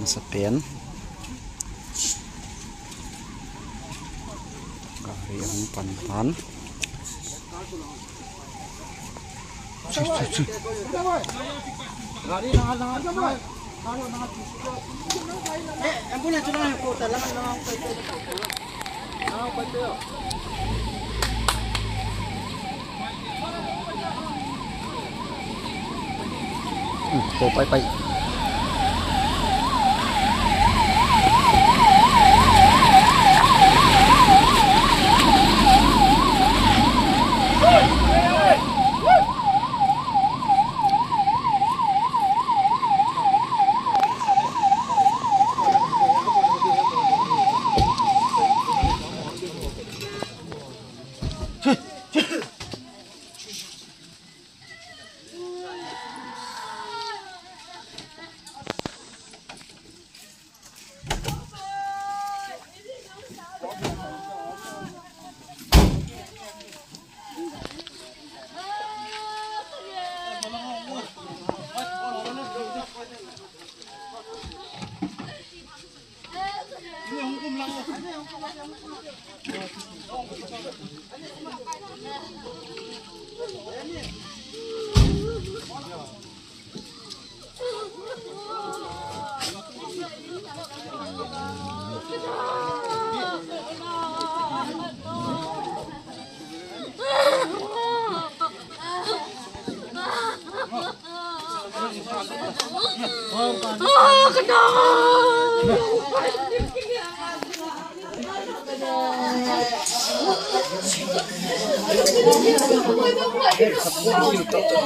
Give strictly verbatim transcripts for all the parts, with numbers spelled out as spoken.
Sapen. Gari ahung pan tan. Chu, chu, chu. Hmm, po pai pai.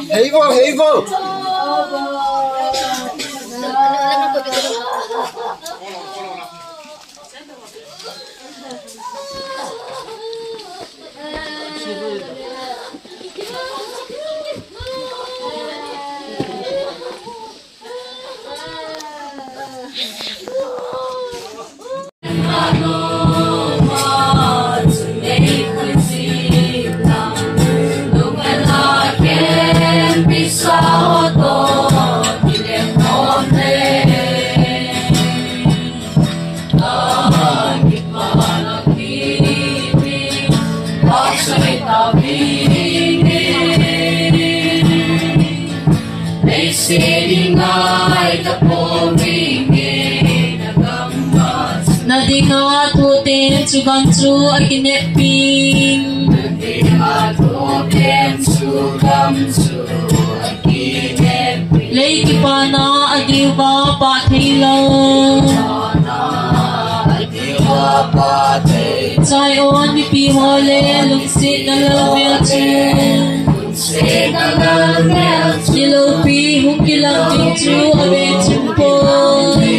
Hei vo, hei vo. Na dinga thu ten chu gam chu akineppi. Lei kipana adiuva pha thei lou. Zion mipi ho le lungsetna lalmel chun. Ni loupi hung kilang ding chu ave chim poi.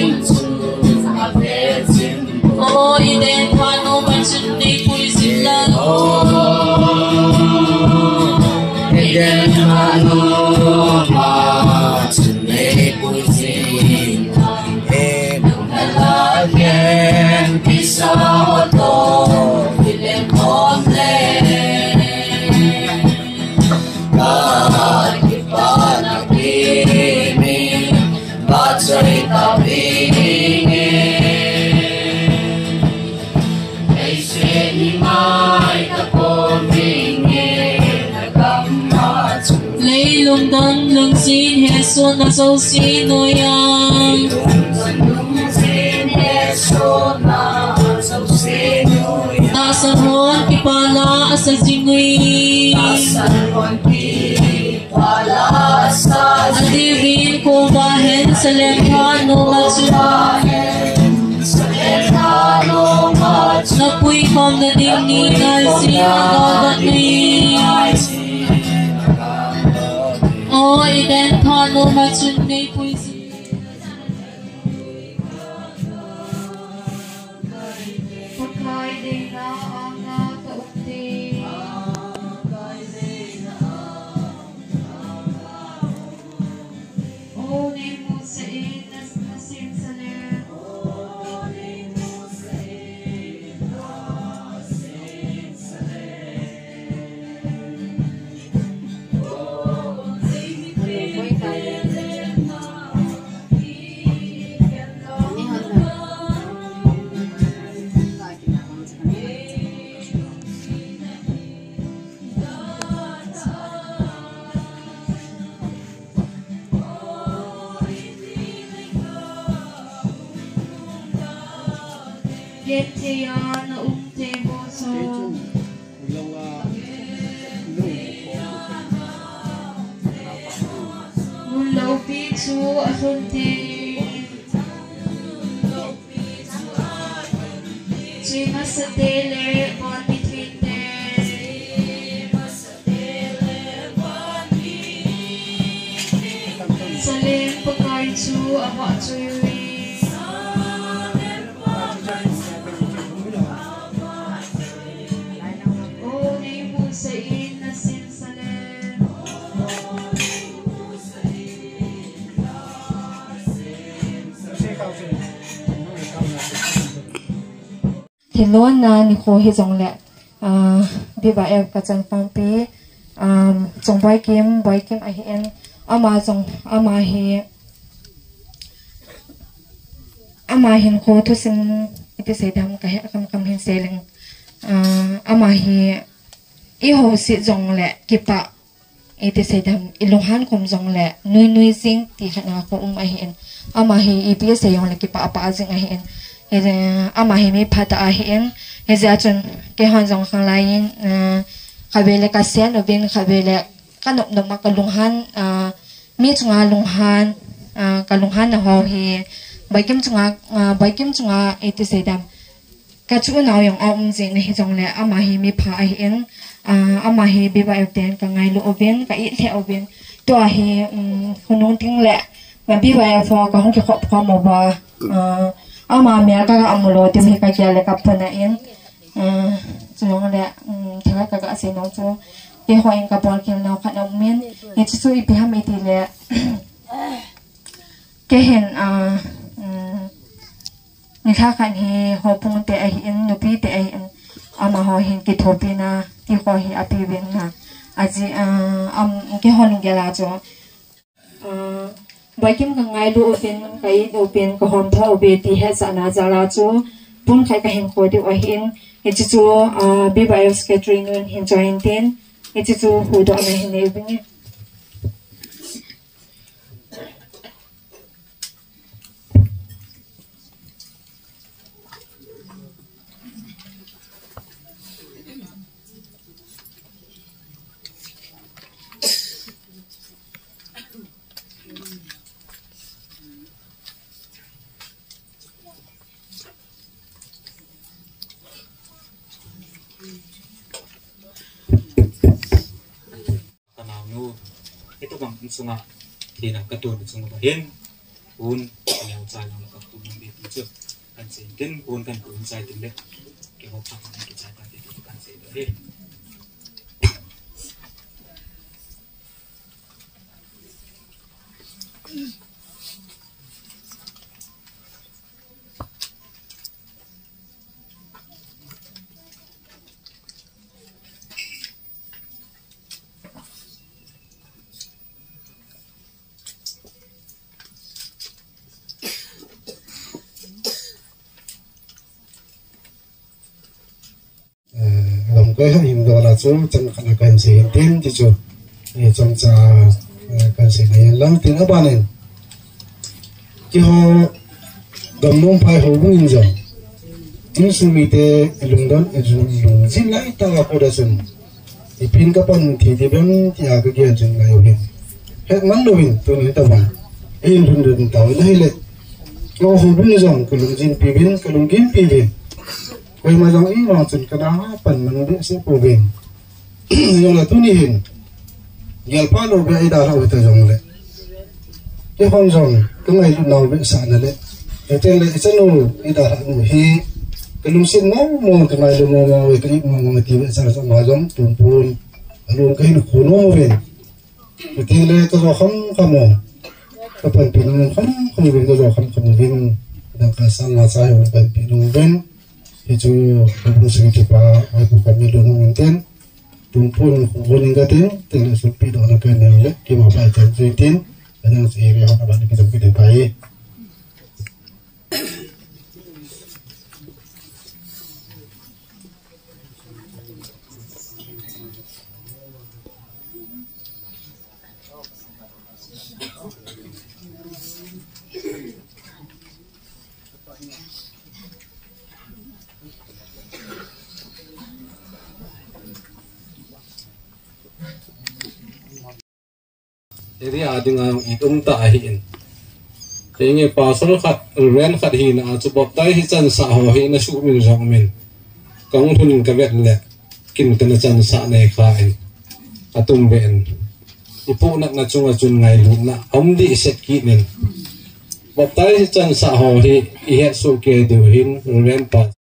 O Eden thanoma chun nei puijin lang. Eden thanoma chun nei puijin lang. Nung nalai ken kisa ho toh kilem khom le. Ka kipana kimi, ba chai ta binge. Ei se ni mai ta ko binge, na kam ma chu. Leilung dang lungsin hesona jouse noiya. Leilung dang lungsin hesona jouse noiya. Tahsan hon kipana asa jing uve. Tahsan hon kipana asa jing uve. Adih in koma hen Salem thanoma chun. Salem thanoma chun. Na puikhom na ding ni ngai si na ga ga ni. O Eden thanoma chun nei puijin. Pakai deina anga ka um ding. O nei musa in na, na sim sa le. Len thei a na um thei ho chu. Mun lopi chu a lhun thei. Chui masate le bon mi thei te. Salem Pakai chu a vah chui ui. O nei mu sa in na sin Salem. Thilona nikho hijongle, ah, B Y F ka changpangpi, um, Chongboi Kim, Boi Kim ahin, ama jong, ama hi, ama hinkho thusim iti seidam kahe, kam, kam hin seileng, ah, ama hi, i ho si jongle, kipah, iti seidam, i lunghan khom jongle, nui nui jing ti khat na ko um ahin. Ama hi ipi sei jongle kipah pah jing ahin. Hijeh, ama hi mi phatah ahin. Hijeh a chun, keihon jong khanglai in, eh, khatvei le ka sen uvin, khatvei le ka nop nop ma ka lunghan, ah, mi chunga lunghan, ah, ka lunghan na ho hi, Boi Kim chunga, ah, Boi Kim chunga, iti seidam. Ka chu nau jong a um jing na hijongle, ama hi mi pha ahin, ah, ama hi B Y F ten ka ngailu uvin, ka it lheh uvin. Tua hi, um, khonung ting le, ma B Y F ho ka hung kikhop khom uva, ah, ama mel ka ga mu lou, ti hi ka gel le ka phana in, ah, chujongle, um, thil ka ga sei nom chu, keiho in ka bol khel nau khat a um in, hichu chu ipi ham iti le, keihin, ah, um, Nikhat khat hi houbung te ahin, nupi te ahin, amaho hin kithopina, ti ho hi apeuvin na. Ajeh, ah, am, keiho lunggel a chu, ah, Boi Kim ka ngailu uvin, ka it uvin, ka hom tho uve ti hetsahna jal a chu, pumkhat ka hin kho diu ahin, hichu chu, ah, B Y F secretary nun hin join tin, hichu chu huhdohna hin nei uvin e. Ka naonu, hitobang insunga thina ka tun chung uva hin, hun ka neo chai nau ka tun nung ding ti chu kan sei in tin, hun kan tun chai tin le, kihou thak kan kichai tan ti chu kan sei in tin. Eh, lam kai ha hin dola chu, chang khat na kan sei hin tin ti chu. Eh, chomcha, eh, kan sei na hin lang tin aban in. Keiho Gamnungphai houbung in jong, insung mite ilungdon, ilung, ilung jin lai tah a kona chun, ipin kapan thei ding ham tia kagel jing lai u ahin. Hetman louvin, tuni tobang, eilungdon tauvin ahile, keiho houbung jong kalungjin piuvin, kalunggim piuvin. Koima jong eivang chun kana pan man behseh pouvin. Jongle tuni hin, gelpha lou beh a idalhah u hita jongle, keihon jong kangailut nau behsehna le, hiti le ichanu idalhah u hi, kalungset mong mong, kangailu mong mong, ka it mong mong ti behseh a, ama jong tumpun alung kahin khu nom uvin. Hiti le kajo kham kham u, kapanpi nom kham kham uvin, kajo kham kham uvin, dangka sang ngacha ho le kapanpi nom uvin. Hichu, houbung sung kipa, houbung kami lungmong in tin, tumpun, houbung in katin, tin le sunpi dohna kanei le, keima pai chan chu tin, adang chu area hon aban kijam kit in tai. Area dinga i um ta ahi in. Henge pastor khat, reverend khat hina a chu baptize hi chansah ho hi na suhmin jong min. Kahung lhun ka vet le, kin kana chansah nei kha in. Atum ve in. I pu nak na chunga chun ngailutna. Um di set ki nin. Baptize hi chansah ho hi i het suh kei diu hin, reverend pa.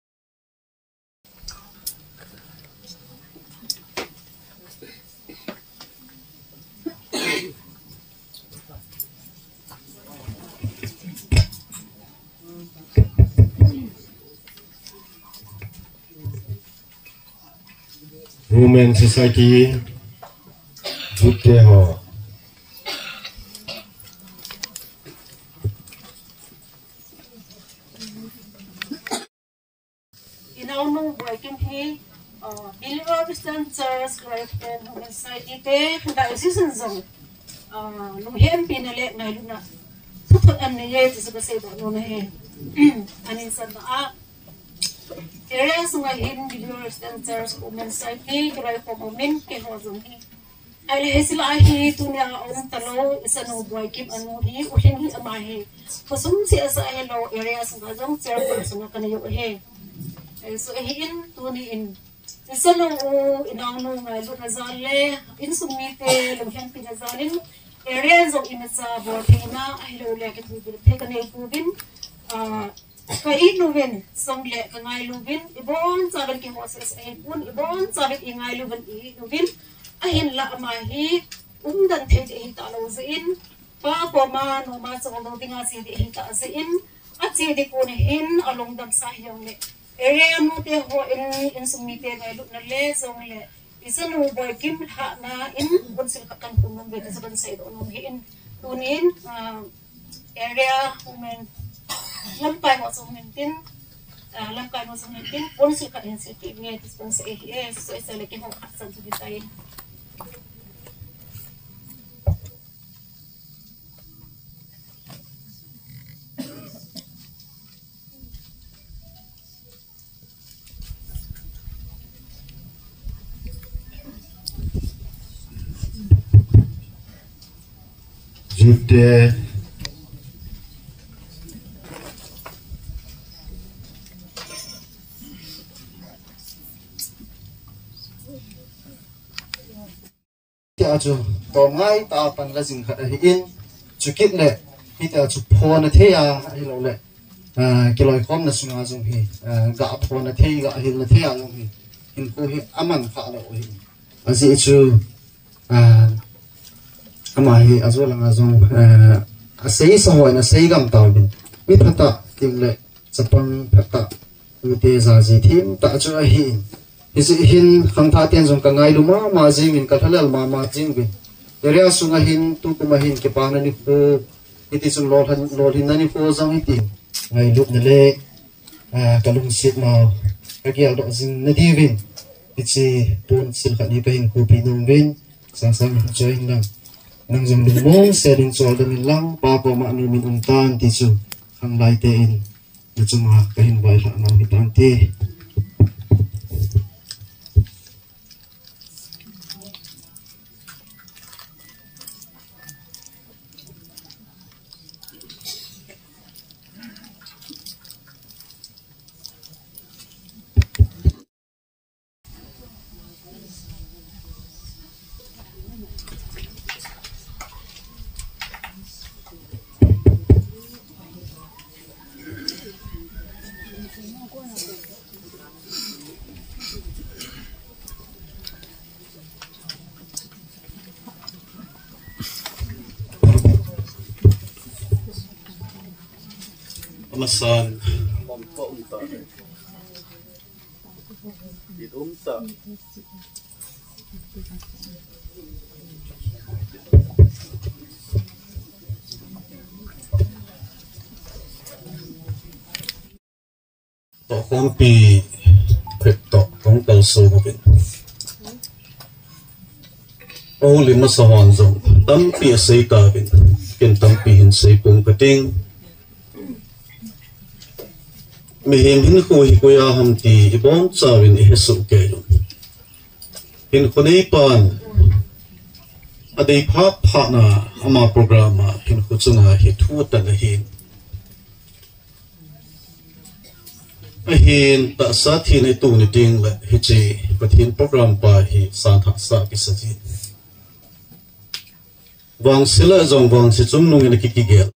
Women Society, Youth Day ho. I naonu Boikim hi, uh, Believer Christian Church, Christian Women Society te, Diocese in jong, uh, lunghempina le ngailutna thuthot anei e, ti chu kasei doh nom e. Ahin sanna a, area sunga hin Believer Christian Church, Women Society, kiloi khom umin, keiho jong hi. Ahile hiche lah a hi tunia um talou, i sanu Boikim anu hi, u Lhing hi ama hi. Khosung cheh a sa hilou, area sunga jong chairperson a kana hi u ahi. Eh, so ahin tuni in, i sanu u, i naonu ngailutna jal le, insung mite lunghempina jal in, area jong imacha bol theina, ahilou le kituhbol thei kanei pouvin, ah, Ka it uvin, jong le ka ngailu uvin, ibon chauvin keiho seh seh ahipon, ibon chauvin i ngailu uvin, i it uvin, ahinlah ama hi umdan thei ding ahi talou jeh in, pa koma noma chol lou dinga che ding ahi ta jeh in, ache ding kon hin alungdam sa hijongle, area nute ho in, insung mite ngailutna le, jong le, i sanu Boikim lhahna in, bunsil khat kan khum nom uve ti chu kan seidoh nom ahi in, tunin, ah, Area women, lamkai ho chu hung in tin, ah, lamkai ho chu hung in tin, council khat hin silpeh nge ti council ahi e, so ese le keiho khat chan chu hitai. Jute. Tia chu, tom ngai ta pan la jing khat ahi in, chukit le, hitia chu phona thei a, ahilou le, ah, kiloikhomna sunga jong hi, ah, ga phona thei, ga hilna thei a jong hi, hinkho hi aman kha lou ahi. Ajeh chu, ah, ama hi ajo langa jong, ah, asei sa hon asei gam tauvin, mi phatah, ting le, chapang phatah, Tute jaji thim tah chu ahi. Hijeh hin khangthah ten jong ka ngailu mama jingin, ka lhalel mama jingin. Area sunga hin, tukum a hin, kipana nikho, hiti chun lolhin, lolhinna nikho jong hiti. Ngailutna le, ah, ka lungsetnau, ka geldoh jing nadiuvin. Hiche pon sil khat hi ka hin khopi nom uvin. Sangsang join lang. Nang jong lungmong sel in choldam in lang, Pa koma nom in um tan ti chu. Khanglai te in. Nachunga kahin vailhah nau hitante. Amasan. It um ta. Tohkhompi phet toh kong kalson uvin. Ahung lim masa hon jong tampi asei tauvin. Ken tampi hin sei pong kating. Mihem hinkho hi koi a ham ti ibonchauvin ihe soh kei lou. Hinkho neipan adei phat phat na ama program a hinkho chunga hi thu atan ahin. Ahin tahsa thina ito ni ding le hiche Pathen program pa hi sang thah sa kisa ji. Vangse le jong vangse chungnung in akikigel.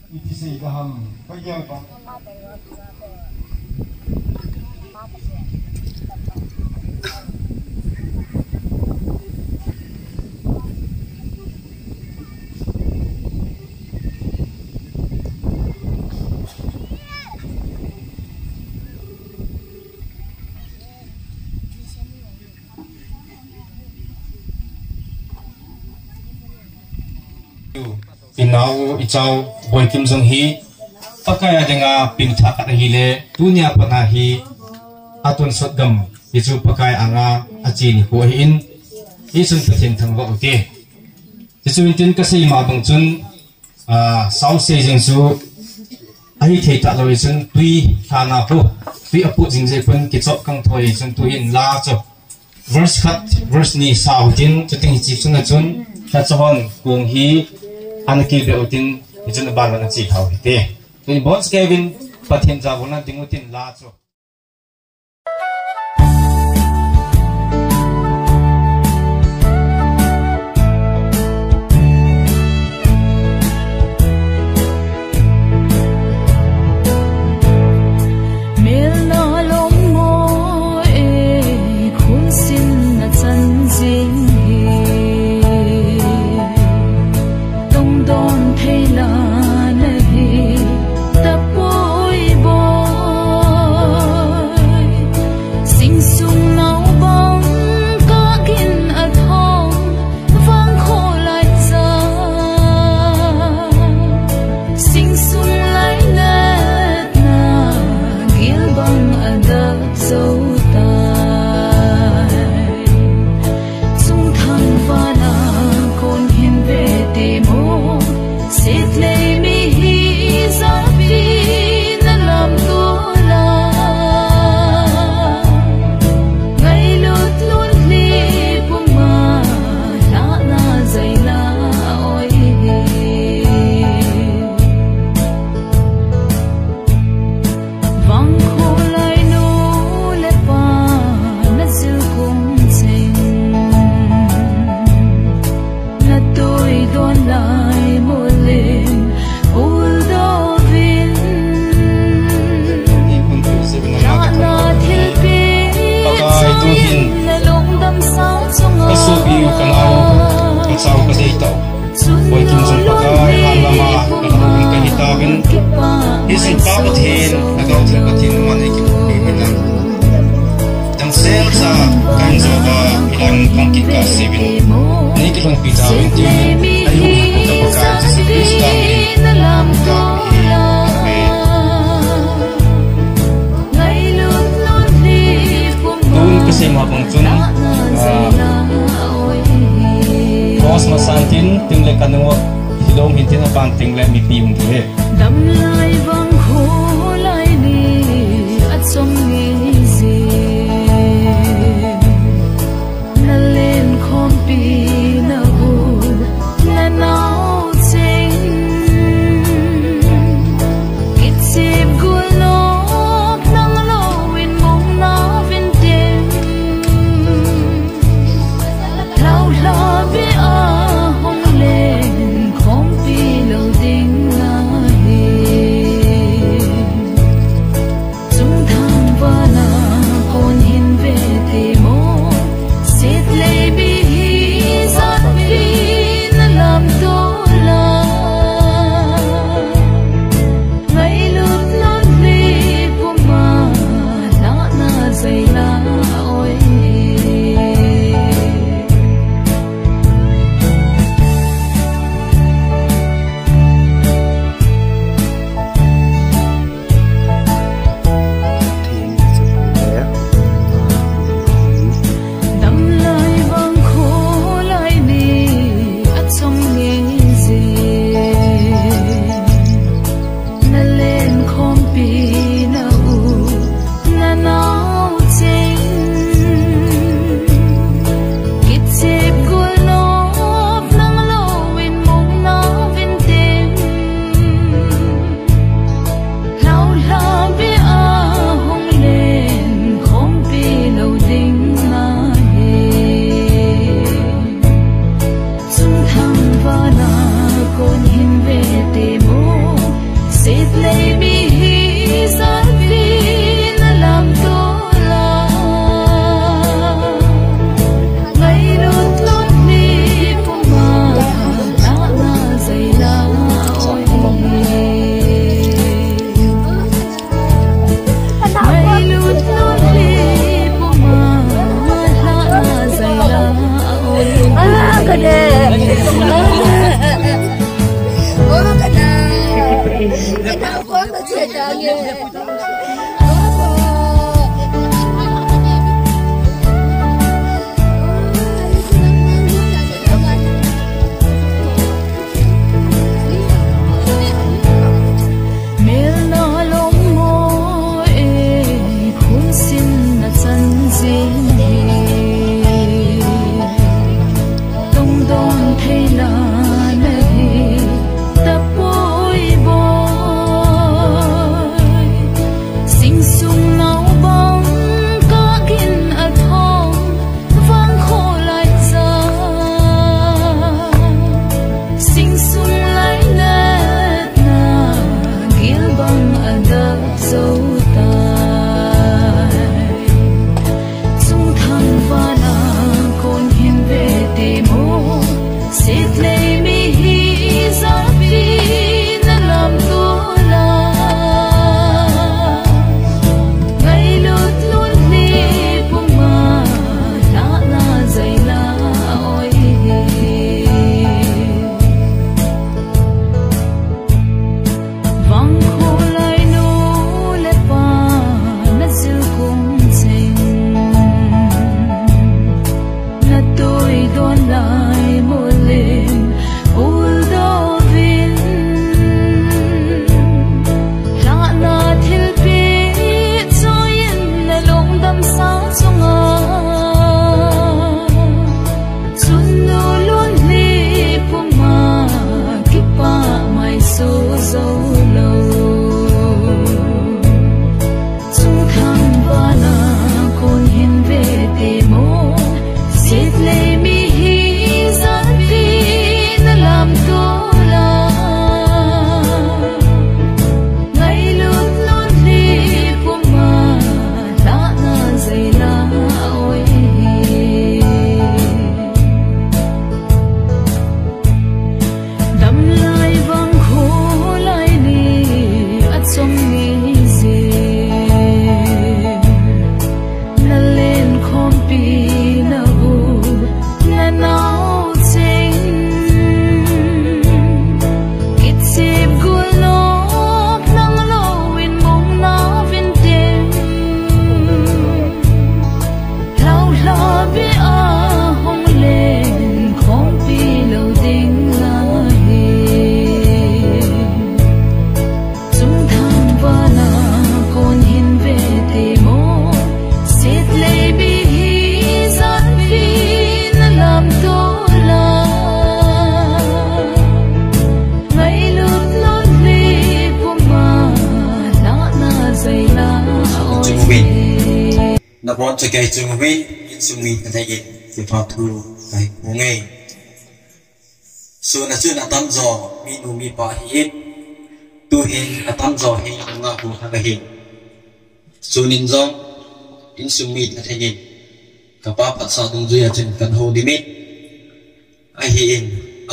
Iti sei ka ham, ka gel ba. I nao, i chao, Boikim jong hi, Pakai a dinga pengthah khat ahile, tunia pat a hi, atonsot gam, hichu Pakai anga, ache nikho ahin, hichun Pathen thangvah ute. Hichu intin kasei ma bang chun, Ah, sao sei jing chu, ahithei talou chun tui lhana pu, tui apu jing jeh pun kichop kang thoi chun tuhin la chu. Verse khat, verse ni sao tin, chuting hichi chunga chun, la chu hon kong hi, ana kibe utin, hichun aban ana chi thau hite. Tui bon skevin, Pathen jabona ding utin la chu. Melna lom mo e, khun sin na chan jing hi. Tong don thei la na hi, tapoi boi. Sing sung nau bang ka gin a thong, vang kho lai cha. Sing sung lai let na, gil bang a dak zo tai. Sung thang vana kon hin ve ti mo. Sitlei mi hi zapi na lam tu la. Ngailut lut li puma la na zai la oi hi. Vang kho lai nu le pa na zil kum cheng. Na tui don lai mo len ul do vin. Na thil pi Pakai tu hin. Na lungdam sa chunga. Ka sopi u ka nao, ka chao ka dei tau. Boikim jong Pakai, a lama, ka lama ka hi tauvin. Hiche pa Pathen, na gao thil Pathen, man ei kipu pi min lang. Dang sel sa, kan jo ka, ilang kong ki ka sibin. Ni ki long pi tauvin ti, ai hu ka Pakai, Jesu Christa min. Amen. Tun ka sei ma bang chun, ah, cross masan tin, tin le kanung, hilom hin tin apan tin le mipi um ti he. Dam lai vang kho lai ni a chom ni ji. Na len khompi na hu na nao cheng. Kichip gul lok nang lo in mong na vin tem. Lau la be a hong len khompi lo ding na hi. Nabonchauvin, insung mi khat in kipathu kahin phong e. Sun a chun atamjo minu mipa ahin, tuhin atamjo hi nunga hu khat ahin. Sunin jong insung mi khat in kapa phatsah dungjuia chun kahin houlim in. Ahin,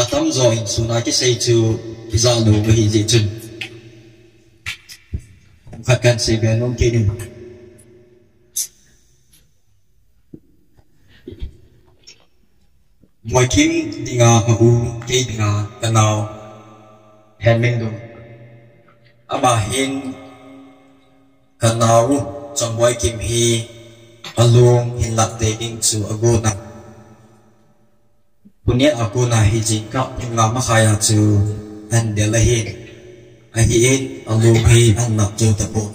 atamjo in sun a kisei chu kija lou ahi jeh chun, khat kahin seibe nom kit in. Boikim dinga ka u, kei dinga ka nao, Henminlun. Ama hin ka nao Chongboi Kim hi alung hin lah ding chu agon a. Tuni a kona hi jingkah pung nga makhai a chu ahin del ahi. Ahin, alung hi ahin lah jou tapon.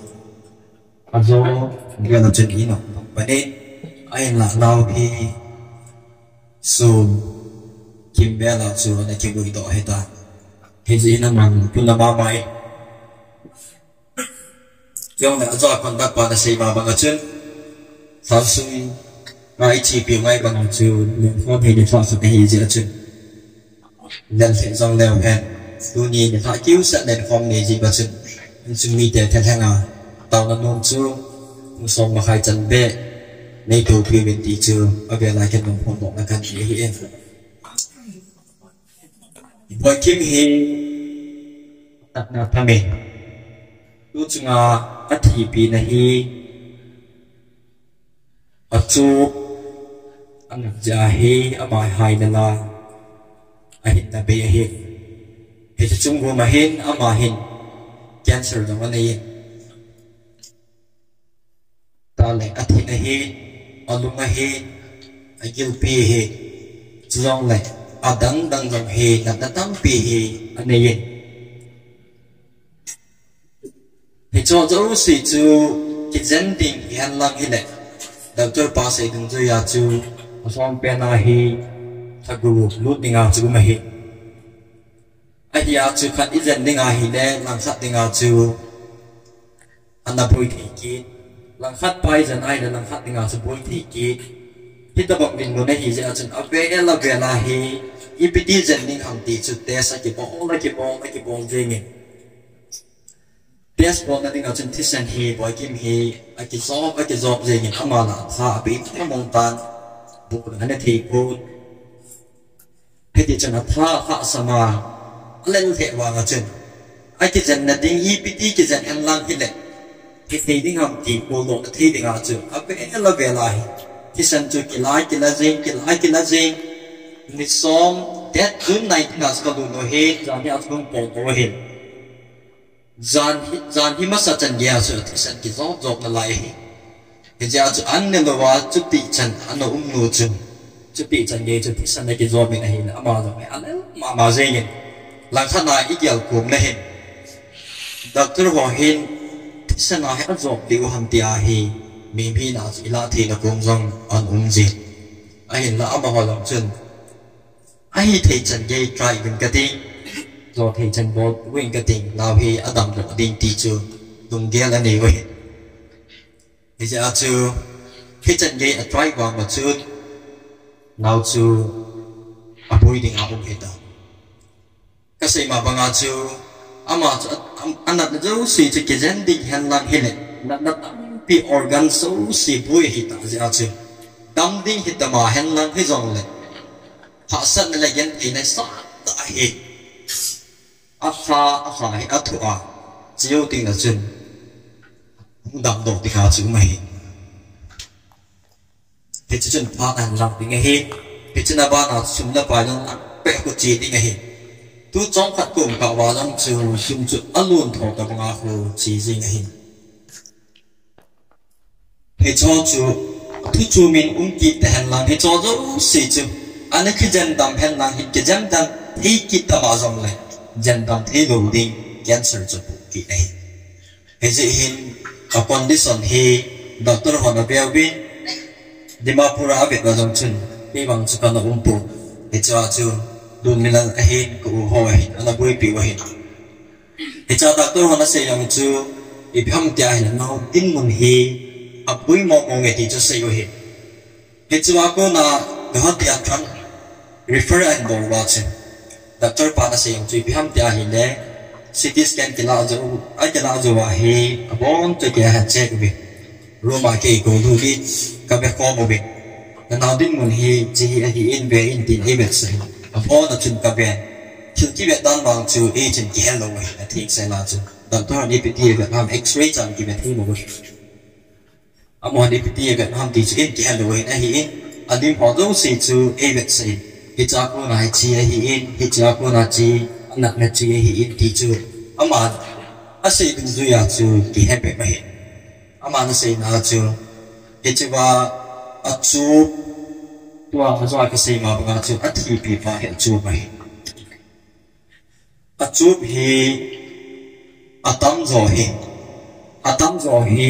Ajo gel a chun in a hung pan in, ahin lah nau hi sun kimvel a chu ana kivui doh ahitan. Hijeh in aman puna mama in. Chule ajo a conduct pa in asei ma banga chun, Samsung a ichepiu ngai banga chu lenkhom hi nilhah khat ahi jeh a chun, lel lheh jong leu hen, tuni nilhah kiuseh lenkhom nei jeh a chun, insung mite thalhenga taona nom chu pung som makhai chan beh nei toupiuvin ti chu avel a ken nung phondohna kahin nei ahi e. Boikim hi natna thamin, tu chunga athipina hi, achu, anat jeh hi ama haina la ahinna bei ahi. Hiche chung gum a hin ama hin cancer jong anei in. Tale athina hi, alung ahi, agilpi hi, chujongle adang dang jong hi natna tampi hi anei in. Hicheho jouse chu kijen ding hihen lang hile, doctor pa sei dungjuia chu asom pen a hi lhagu lut dinga chu um ahi. Ahia chu khat ijen ding ahile, langkhat dinga chu ana boi thei kit. Langkhat pa ijen ahile, langkhat dinga chu boi thei kit. Hitobang dinmun ahi jeh a chun avel avel a hi ipi ti jen ding ham ti chu test akibol, akibol, akibol jengin. Test bolna dinga chun thisan hi Boikim hi akijop, akijop jengin, ama lah a tha abei mong mong tan, bukna ana thei pon. Hiti chun atha alhahsam a, alel lheh vang a chun, akijenna ding ipi ti kijen hen lang hile, hithei ding ham ti kholdohna thei dinga chu avel avel a hi thisan chu kila, kila jeng, kila, kila jeng. Ni som, date June nineteen a chu kalut u ahi, jan hi achun po to ahi. Jan hi, jan hi masa chan geiya chu thisan kijop jop nalai ahi. Hijeh a chu an ne louva chutih chan ana um nu chu, chutih chan gei chu thisan akijop in ahile, ama jong hi alel mama jengin. Langkhat a igel kom na hin, doctor ho hin thisan a hi ajop diu ham tia hi, mi hina chu ilah theina kom jong ana um jin. Ahinla amaho jong chun, ahithei chan gei try uvin kati, jo thei chan bol uvin kati, nao hi adamdoh ding ti chu lunggel anei u ahi. Hijeh a chu, hichan gei a try vang ma chun, nao chu aboi dinga um hita. Kasei ma banga chu, ama chu a, a, anatna jouse chu kijen ding hen lang hile, natna tampi organ jouse boi ahita jeh a chu, dam ding hitama hen lang hijongle, hahsatna le gentheina sah tah ahi. Atha, atha hi athu a, chejou tengle chun, hung damdoh dinga chu um ahi. Hiche chun phat ahin lang ding ahi. Hiche na bana sum le pai jong lang peh khu che ding ahi. Tu chomkhat kum kah uva jong chu sum chu alon tho tabanga khu che jeng ahi. Hicheho chu thu chom in um kit tahen lang, hicheho jouse chu ana kijen dam hen lang, hin kijen dam thei kit tama jongle, jen dam thei lou ding cancer chu apoh kit ahi. Hijeh hin a condition hi doctor hon ave uvin, Dimapur a avet uva jong chun, kei vang chu kana umpon. Hichea chu Lunmilal ahin, ka u ho ahin, ana boipiu ahin. Hichea doctor hon asei jong chu, ipi ham tia ahile, nao dinmun hi apui mong mong e ti chu asei u ahi. Hichea kona Guwahati a khan refer ahin bol uva chu, doctor pan asei u chu ipi ham tia ahile, C T scan kila jou, akilah jou uva hi abon chu kei ahin check uve. Room a kei kalut in, kave khom uve. Nanao dinmun hi hiche hi ahin, ve in tin eivetsah in. Abon a chun kaven. Thil kivet dan vang chu eichun kihel lou ahi, atheng sela chu. Doctor hon ipi ti avet ham, X-ray chan kivet thei lou ahi. Amahon ipi ti avet ham ti chu eikihel lou ahin, ahin, alim ho jouse chu eivetsah in. Hichea kona hiche ahin, hichea kona hiche, anatna hiche ahin ti chu, aman asei dungjuia chu kihe bep ahi. Aman aseina chu, hichea achup, tua ajou a kasei ma banga chu athipi pa hi achup ahi. Achup hi atamjo hi, atamjo hi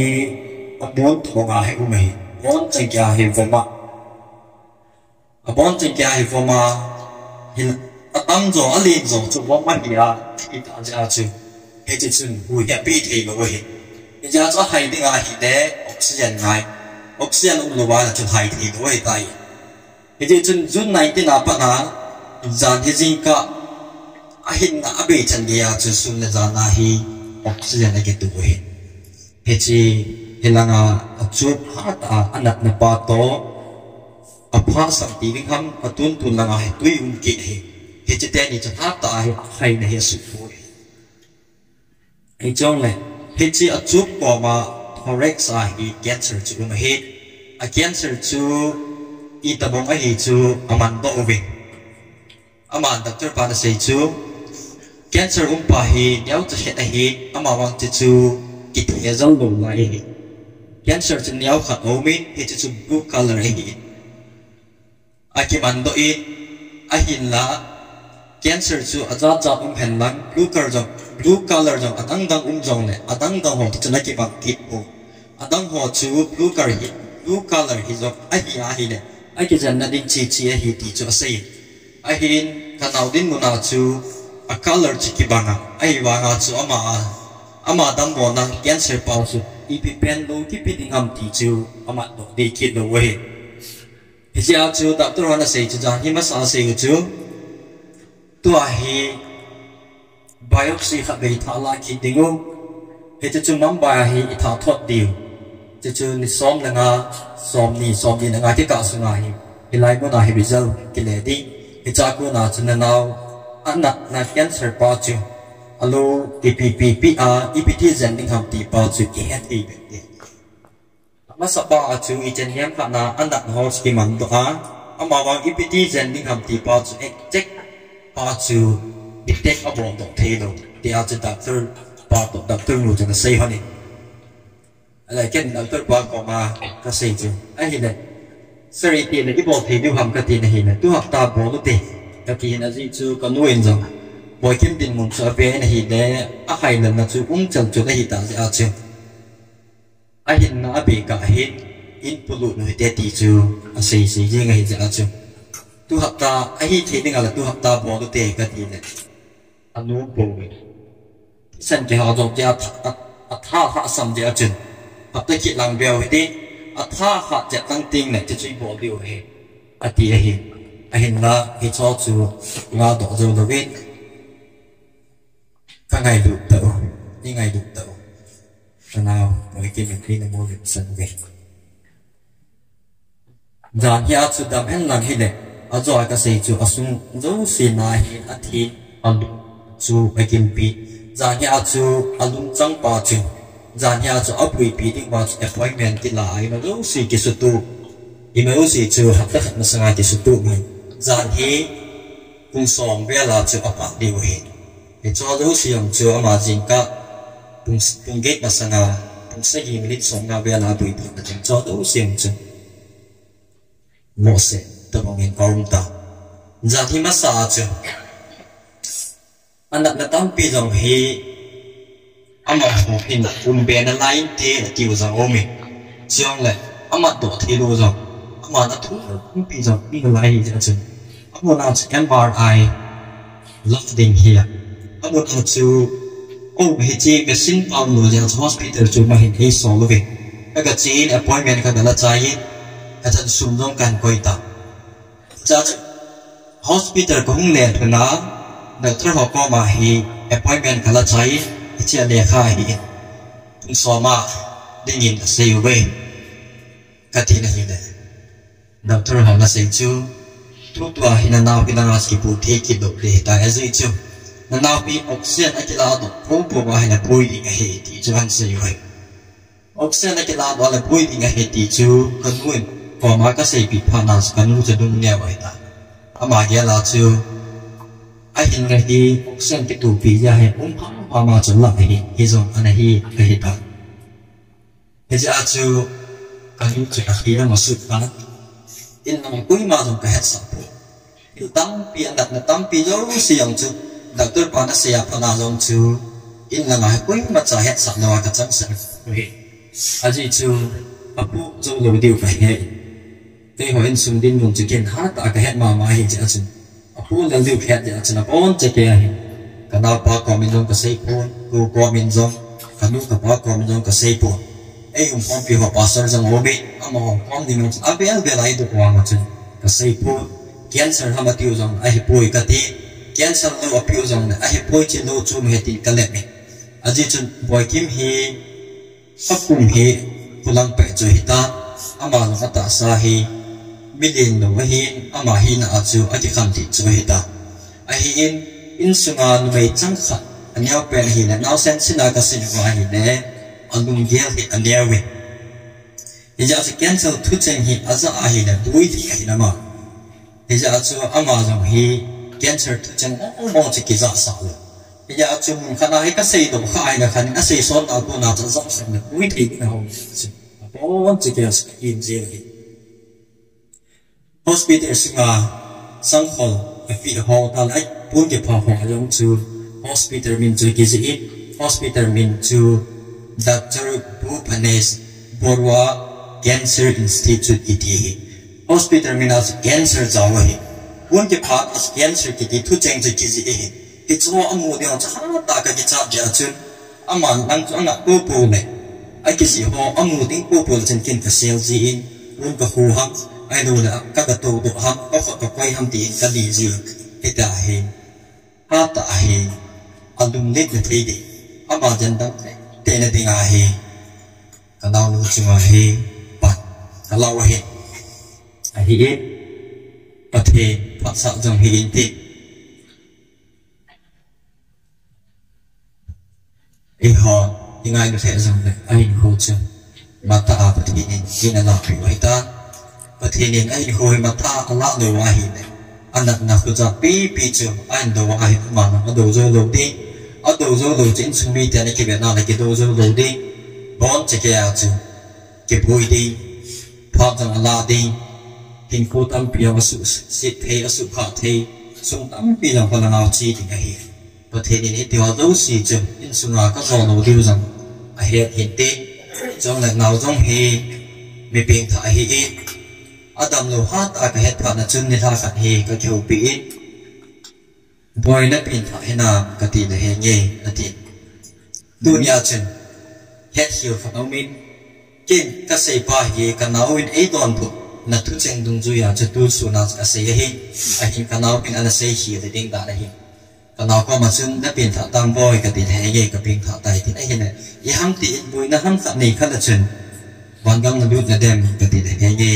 amon thonga hi um ahi. Abonchan kia hi vom a, abonchan kia hi vom a, hin atamjo, alenjo chu vom ahi a, thi ta jeh a chu, hiche chun huhhing ape thei lou ahi. Hijeh a chu ahai ding ahile oxygen ngai, oxygen umlouva chu hai thei lou ahitai. Hijeh chun June nineteen a pat a, jan hi jingkah, ahinna abeichan geiya chu sun le jan a hi oxygen akitoh u ahi. Hiche, hilanga achup hatah a anatna pa toh, apha sam ti ding ham, atuntun langa hi tui um kit ahi. Hiche teni chu hatah a hi ahaina hi asuhboi ahi. Hijongle, hiche achup koma thorax a hi cancer chu um ahi. A cancer chu itobang ahi chu amandoh uvin. Aman doctor pan asei chu, cancer umpa hi neocha het ahi, amavang hiche chu kithejal lou lai ahi. Cancer chu neokhat aumin, hiche chu blue color ahi. Akimandoh in, ahinla, cancer chu ajat jat um henlang, blue color jong, blue color jong adang dang um jongle, adang dang ho chu akibang kit poi. Adang ho chu blue color hi, blue color hi jong ahi ahile, akijenna ding cheche ahi ti chu asei. Ahin, kanao dinmun a chu a color chu kibang a, ahivanga chu ama a, ama dammo na cancer pa chu ipi pen lou kipe ding ham ti chu amatdoh ding kit lou ahi. Hijeh a chu doctor hon asei chu, jan hi masa asei u chu, tua hi biopsy khatvei thah la kit ding u. Hiche chu Mumbai a hi ithah thot diu. Hiche chu ni som le nga, som ni, som ni le nga kikah sunga hi, hilai muna hi result kile ding. Hichea kona chu nanao anatna cancer pa chu alou ipi pi pi a, ipi ti jen ding ham ti pa chu kihe thei bep ding. Amasa pa a chu ichan hiam khat na anatna ho chu kimandoh a, amavang ipi ti jen ding ham ti pa chu exact pa chu detect abol doh thei lou. Tia chu doctor pa toh, doctor nu chun asei hon in. Ahile ken doctor pa koma kasei chu, ahile, sir, itile ibol thei diu ham kati in ahile, tu hapta bol ute, kati in ajeh chu kanu in jong, Boikim dinmun chu ave in ahile, ahailanna chu umchal chul ahitah jeh a chu, ahinna abeh kah ahin, in polut u hite ti chu asei sei jeng ahi jeh a chu, tu hapta, ahithei dinga le tu hapta bol ute kati le, anu pouvin. Thisan kihah jong tia atha, atha, atha lhahsam jeh a chun, hapta kit lang veu hite, atha lhah jep lang tengle hiche chu ibol diu ahi, ati ahi. Ahinla hicheho chu ngadoh jou louvin, kangailut tah u, ingailut tah u. Kanao, Boikim in eina molhing san uve. Jan hia chu dam henlang hile, ajou a kasei chu asung jouse na hin athi, alung chu agimpi. Jan hia chu alungchang pa chu, jan hia chu apuipi ding pa chu appointment kila a, ima jouse kisutup, ima jouse chu hapta khat masanga kisutup mai. Jan hi pung som vel a chu apat diu ahi. Hicheho jouse jong chu ama jingkah pung, pung get masanga, pung sagi minute somnga vel a apuipi na chun hicheho jouse jong chu mohseh tobang in aum ta. Jan hi masa a chu anatna tampi jong hi amaho hin umbe nalai inte atiu jong aumin. Chujongle amatdoh theilou jong, aman athu tampi jong um nalai ahi jeh a chun, amuna chu M R I lah ding hi a, amuna chu, o, hiche machine pa umlou jeh a chu hospital chu ama hin eisol uvin. Ka, kache in appointment ka, kala chai in, kachan sum jong kahin koi ta. Cha chu hospital kahung lhun a, doctor ho koma hi appointment kala chai in, hiche lekha hi pung som a dingin asei uve, katin ahile. Doctor hon asei chu, tutua hi nanao hi langa kipu thei kit lou ding ahitai, ajeh chu nanao hi oxygen akiladoh poupou a hin apui ding ahi ti chu ahin sei uve. Oxygen akiladoh le pui ding ahi ti chu kanu in koma kaseipeh phat a chu kanu chu lungneo ahitai. Ama gel a chu ahinna hi oxygen kitohpi jeh a hi um phampham a chu la ahi, hijong ana hi ahitai. Hijeh a chu kanu chu kahi lam asuh tan. In langa koima jong kahetsah poi. Thil tampi, anatna tampi jouse jong chu doctor pan asei a pat a jong chu in langa hi koimacha hetsah lou a kachangseh u ahi. Ajeh chu apoh jou lou diu kahe. Keiho insung dinmun chu ken hatah a kahet mama ahi jeh a chun, apoh lel diu kahet jeh a chun abonchauva hi kanaopa komin jong kaseipon, kou komin jong, kanu kapa komin jong kaseipon. Ei umkhompi ho pastor jong aumin, amaho kom ding jong chun avel vel a idoh vang a chun kaseipon. Cancer ham atiu jong ahipoi kati, cancer lou apiu jongle ahipoi, chilou chu ahi tin kalep e. Ajeh chun Boikim hi akum hi khulang peh chu ahitan, ama jong atahsa hi milen lou ahin, ama hina a chu akikhen thei chu ahitan. Ahin, insunga numei changkhat aneo pen ahile, naosen sina kasei uva ahile, alunggel hi aneo e. Hijeh a chu cancer thucheng hi aja ahile, boi thei ahi nama. Hijeh a chu ama jong hi cancer thucheng mong mong chu kijahsah lou. Hijeh a chu mun khat a hi kaseidoh kha ahile khat in asei son a kona chu ajahsah le boi thei ding ahung chu. Abonchauva chu kahin jil hi. Hospital sunga sangkhol apeh ho, tale apon kipha ho jong chu hospital min chu kijih in, hospital min chu Doctor Bhubanesh Borooah Cancer Institute kiti hi. Hospital min a chu cancer jao ahi. Pon kipha a chu cancer kiti thucheng chu kijih ahi. Hichu amu ding chu hatah a kakichat jeh a chun, aman lang chu angah poupou le akijih ho amu ding poupou le chun ken kasel jin, pon kakhu ham, ahiloule ka, katou doh ham, kakhut kakoi ham tin kani jin, hitia hi hatah a hi alungletna thei ding, ama jendam teitei na dinga hi kanaonu chunga hi pan kalah u ahi. Ahin, Pathen phatsah jong hi inte. Eiho ingailu lheh jongle ahinkho chu matah a Pathen in hin alahpeh u ahitan. Pathen in ahinkho hi matah a alah lou ahile, anatna khojah pipi chu ahin dou ahi, ama jong adou jou lou ding. Adou jou lou chu insung miten akivetna le kidou jou lou ding. Bonchauva chu kiboi ding, phat jong alah ding, hinkho tampi jong asuhset thei, asuhkhah thei, sum tampi jong kholanga che ding ahi. Pathen in hitiho jouse chu insunga kajo lou diu jong ahet hinte. Chule nao jong hi mi pengthah ahin, adamlou hatah a kahet phat a chun nilhah khat hi kakihoupi in, Boi, napengthah hinam kati nahenge, atin. Tunia chun hetkhel khat aumin, ken kaseipa hi kanaovin eidonbutna thucheng dungjuia chu tusun a chu kasei ahi. Ahin kanaovin ana seikhel ding dan ahi. Kanao koma chun, napengthah tam boi, kati nahenge, kapengthah tai, tin ahile, iham tin boina ham khat nei khat le chun, vangam nalut nadem, kati nahenge,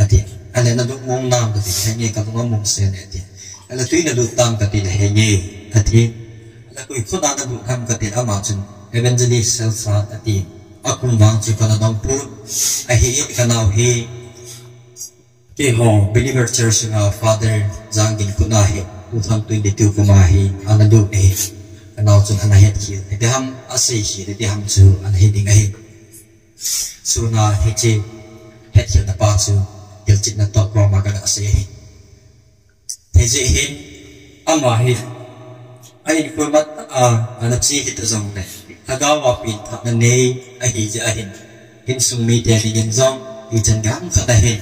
ati. Ahile, nalungmong nam, kati nahenge, kalung among sel e, ati. Ahile, tui nalut tam, kati nahenge, ati. Ahile, koi khut a nalut ham, kati, ama chun Evangelist Selsat, ati. Akum vang chu kana dong pon, ahin kanao hi keiho Believer Church sunga Father Janggin khut a hi two thousand twenty-two kum a hi ana lut ahi. Kanao chun ana hetkhel hiding ham, aseikhel hiding ham chu ana he ding ahi. Suna hiche hetkhelna pa chu hilchetna toh koma kaga sei ahi. Hijeh hin ama hi ahinkho matah a ana che hita jongle, lhagao a pengthahna nei ahijeh ahin, insung mite dingin jong hichan gam khat ahin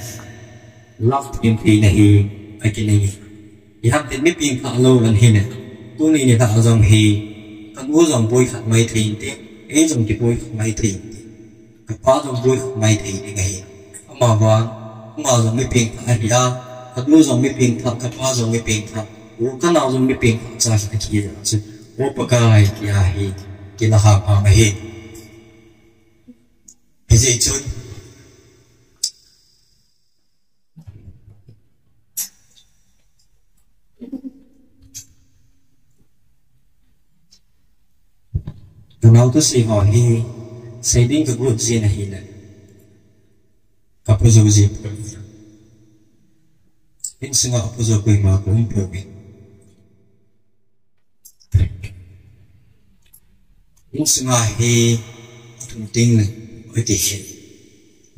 love them theina hi akinei. Iham tin mi pengthah lou ahile, tuni nilhah a jong hi kanu jong boi khat mai thei inte, ei jong kiboi khat mai thei inte. Kapa jong boi mai thei ding ahi. Ama vang, ama jong mi pengthah ahi a, kanu jong mi pengthah, kapa jong mi pengthah, u kanao jong mi pengthah cha ahi jeh chun, O Pakai, tia hi kila ham ham ahi. Hijeh chun, Kanao thusei ho hi, sei ding kagot jin ahile, kapo jou ji. Insunga apo jou koima kaum pouve. Insunga hi athum teng le, oi ti hi.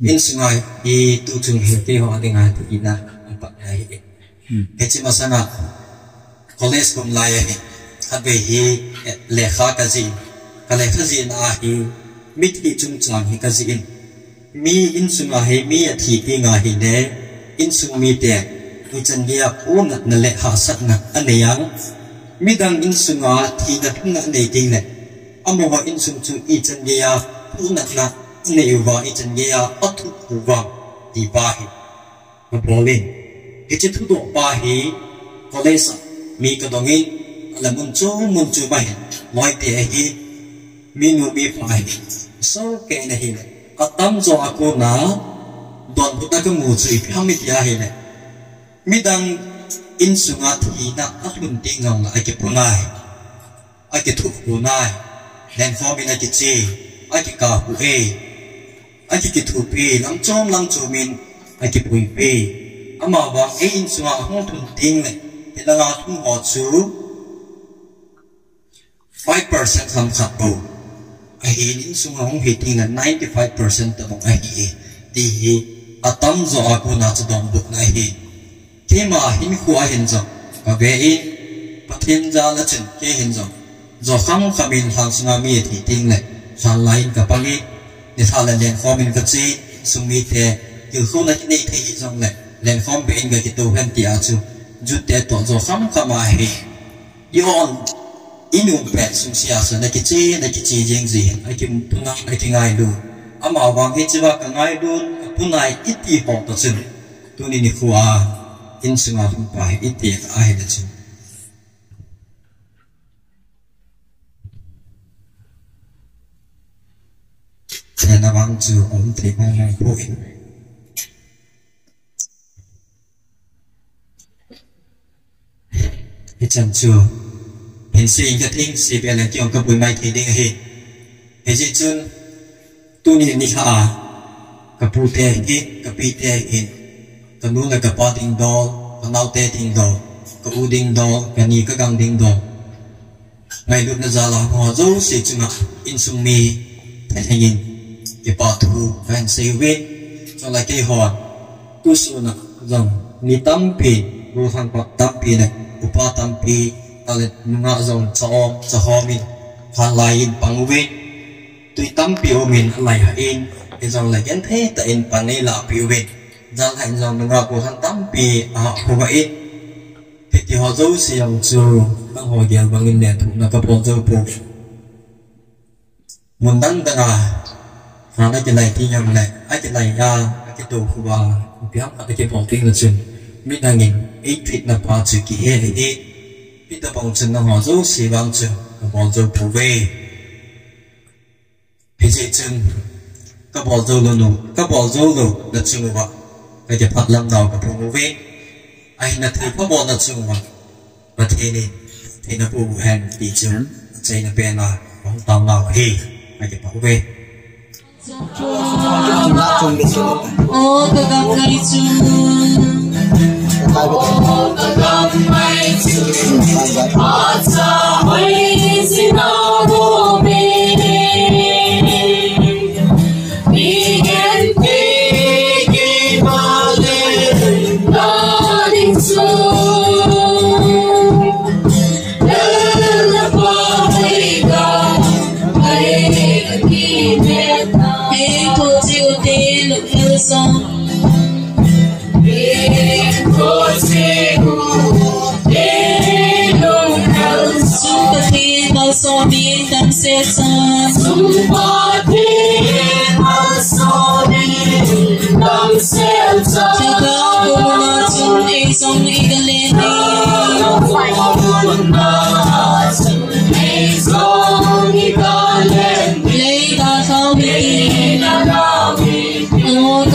Insunga hi tuchung hi keiho dinga thina apat ahi. Hmm. Hiche masanga college kum lai ahi. Khatvei hi, eh, lekha kajih. Ka lekha jihna a hi, mithi chungchang hi kajih in. Mi insunga hi mi athi teng ahile, insung mite, ichan geiya punatna le hahsatna anei ang. Midang insunga thina lhunna anei teng le, amaho insung chu ichan geiya punatna anei uva, ichan geiya athuh uva, ti pa hi. Abol in. Hiche thudoh pa hi college a mi kadong in, ala mun chom mun chom a hin, loite ahi, minu mipa ahi. So, kei na hile, atamjo a kona, donbutna kamu chu ipi ham iti ahile, midang insunga thina alhun teng jongle akipui nai. Akithuh u nai, lenkhom in akiche, akikap u e, aki, kithupi, lam chom lam chom in akipui pi. Amavang ei insunga hung lhun teng le, hilanga lhung ho chu five percent ham khat bou. Ahin insunga hung hi teng le ninety five percent tabang ahi e, ti hi atamjo a kona chu donbutna ahi. Keima hinkho a hin jong, kave in, Pathen jal a chun, kei hin jong, jo kham kham in lhang sunga mi athi teng le, lhan lai in kapang in, nilhah le lenkhom in kache, sung mite, tilkhouna kinei thei hijongle, lenkhom be in kakitou hen tia chu, jute toh jo kham kham ahi. I on, i nung pet sung sia sa, nakiche, nakiche jing ji hin, akipuna, akingailu. Amavang hichea kangailu, kapunai iti ho toh chun. Tuni nikho a, insunga hung pa hi iti ahile chun. Chena vang chu um thei mong mong poi. Hichan chu, hinsei in katheng, sei be le kei jong kabui mai thei ding ahi. Hijeh chun, tuni nikho a, kapute hin, kapite hin, kanu le kapa ding dol, kanaote ding dol, ka u ding dol, kani kagang ding dol. Ngailutna jal a ho jouse chunga insung mi thalheng in kipa thu kahin sei uve. Chule keihon tusun a jong mi tampi, gollhang pa tampi le upa tampi, tale nungah jong cha-om chahom in, khanlai in pang uve. Tui tampi um in alai hah in, hijongle genthei tah in pan eilahpeh uve. Jal hah in jong nungah gollhang tampi ahah khovah in. Hiti ho jouse jong chu, nangho gel bangin lethuhna kabol jou pouve. Mun dang dang a, han akilai teng jongle, akilai a, akitou khu a, ipi ham khat akibol teng le chun, midang in eitreat na pa chu kihe ahi. Hitobang chun nangho jouse vang chu, kabol jou pouve. Hijeh chun, kabol jou lou, kabol jou louna chung uva, kakipah lam nau kaphong uve. Ahinla thilpha bolna chung uva, Pathen in, theina boh hen ti chu, achaina pen a, kahung tao nau ahi, kakipah uve. O, ka gam kai chu. O, ka gam kai chu. Acha hoi sina bo be. Ni gen te ke ma le na ding chu.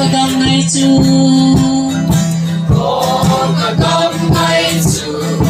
Ka gam ngai chu. Ko ka gam ngai chu.